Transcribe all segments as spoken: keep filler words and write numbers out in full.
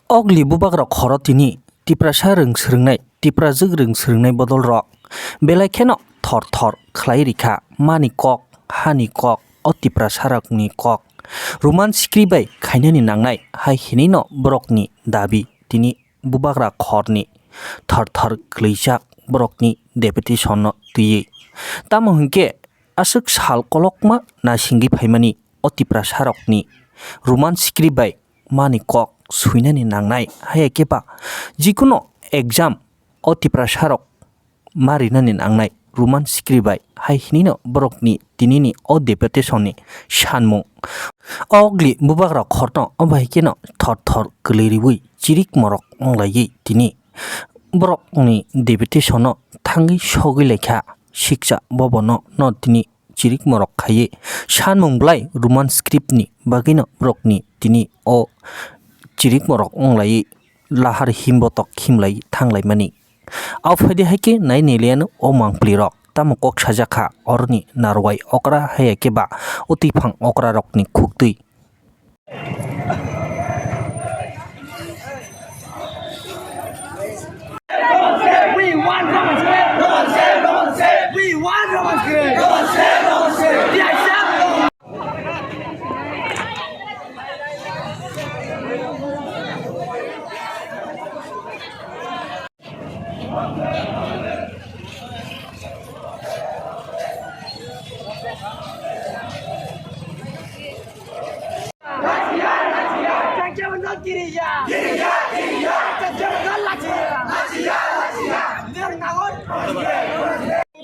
Ogli bubagrok khoro tini Tiprasa rwng swrwngnai, Tiprajwk rwng swrwngnai bodol rok belai kheno thor thor khlai rikha mani kok, hani kok o Tiprasa rokni kok Roman script bai khainani nangnai hai hinwi no borokni dabi tini bubagra khorni thor thor kwlwijak borokni deputation no twiwi. Tamo hinkhe aswk sal kolokma naisingwi phaimani o Tiprasa rokni Roman script bai mani kok swinani nangnai, haiya khe ba jikuno exam o Tiprasa rok ma rinani nangnai Roman script bai hai hinino borokni tinini o deputation ni sanmung. Ogli bubagra khorno obo hai kheno thor thor kwlwi riwi chirik morok wnglaiwi tini borokni deputation no thangwi sogwi laikha siksa bobono no tini chirik morok khaiwi sanmung belai Roman script ni bagwino borokni tini o chirik morok wnglaiwi lahar himbotok himlai thanglaimani. Aphai de hai khe nai neliano o mangpli rok tamo kok sajak kha oroni narwai okra haiya khe ba o twiphang okra rokni khuktwi. We want Roman script. We want Roman script. Yes, sir.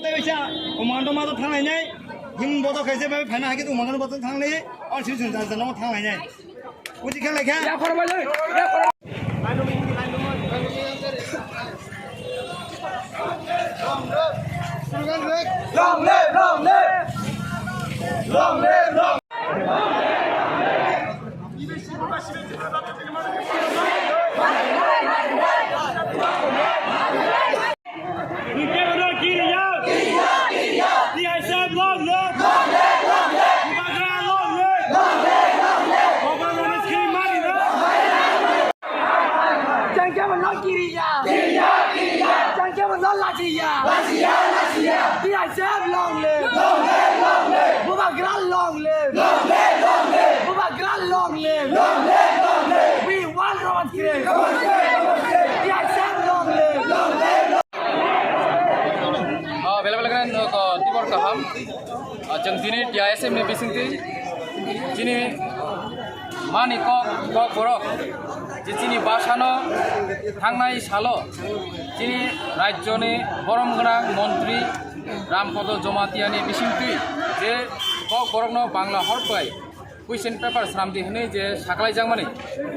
Tei bisa, umang doma to thanglai nai. Yung boto kaisa bai phaina hake umang doma to thanglai. Or sini sini jalan jalan thanglai nai. Uji khe lekha. Long live, long live. Long live, long T I S F long live! Bubagra long live! Bubagra long live! Changkhe mo no kiriya! Changkhe mo no lachiya! T I S F long live! Bubagra long live! Bubagra long live! We want Roman script! T I S F long live! Ah, bela bela khe nok tibor kaham. Ah, chwng tini T I S F ni bisingtwi chini mani kok, kok borok je chini bwsano thangnai salo chini rajyoni borom gwnang montri Rampodo Jomatia ni bisingtwi je kok borokno Bangla hor bai question paper sramdi hwnwi je saklaijakmani,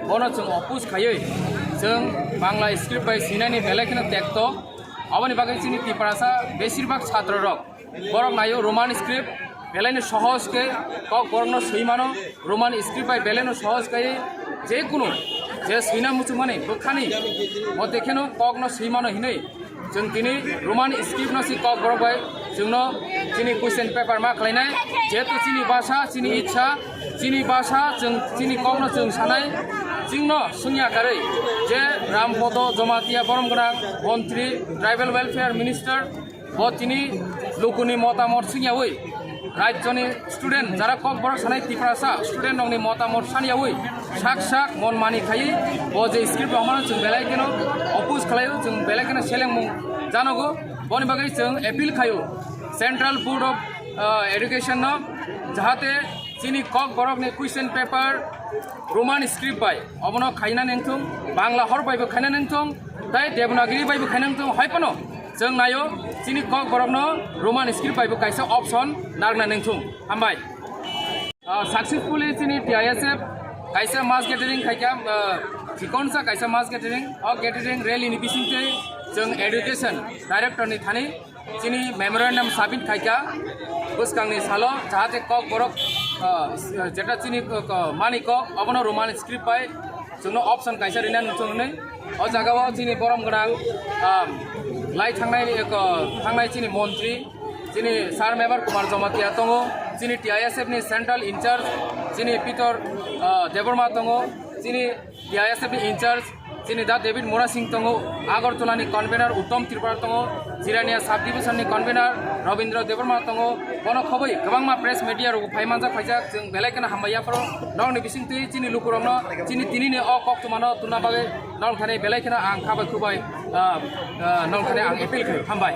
bono chwng oppose khaiwi chwng Bangla script bai swinani belai kheno tekto. Aboni bagwi chini Tiprasa besirbak chhatrorok borok naio Roman script, belaino sohoj khe kok borokno swi mano, Roman script bai belaino sohoj khe je kunu je swina muchungmani bwkhani mote kheno kokno swi mano hinwi. Chwng tini Roman script no si kok borok bai chwngno chini question paper ma khlainai, jehetu chini bhasha, chini ichha, chini bhasha, chwng chini kokno chwng sanai, chwngno swngya karwi je Rampodo Jomatia borom gwnang montri, tribal welfare minister, bo tini lukuni motamot swngyawi rajyoni student jara kok borok sanai Tiprasa student rokni motamot sanyawi sak sak mon mani khaiwi bo je script rok mano chwng belai kheno oppose khlaio, chwng belai kheno selengmung janogo. Boni bagwi chwng appeal khaio Central Board of, ah, Education no, jahate chini kok borokni question paper Roman script bai obono khaina nengthung, Bangla hor baibo khaina nengthung, tai Devanagiri baibo khaina nengthung, hai phano chwng naio chini kok borokno Roman script baibo kaisa option narwkna nengthung. Hambai. Ah, successfully chini T I S F kaisa mass gathering khaikha, ah, chikonsa kaisa mass gathering, o gathering rally ni bisingtwi chwng education director ni thani chini memorandum submit khaikha bwskangni salo, jahate kok borok, ah, jeta chini kok, mani kok obono Roman script bai chwngno option kaisa rina nung chwng hwnwi. O jagao chini borom gwnang, ah, lai thangnai, ah, thangnai chini montri, chini Sir Mebar Kumar Jamatia tongo, chini T I S F ni central in charge, chini Pitor, ah, Debbarma tongo, Chini T I S F ni in charge, chini da David Murasing tongo, Agartala ni convener Uttom Tripura tongo, Jirania sub division ni convener Rabindra Debbarma tongo, bono khoboi kwbangma press media rok phai manjak phaijak, chwng belai kheno hambai yapharo, norokni bisingtwi chini lukurokno chini tinini o koktwmano tuna bagwi norok thani belai kheno ang khabai khubai, ah, ah, norok thani ang appeal khaio, hambai.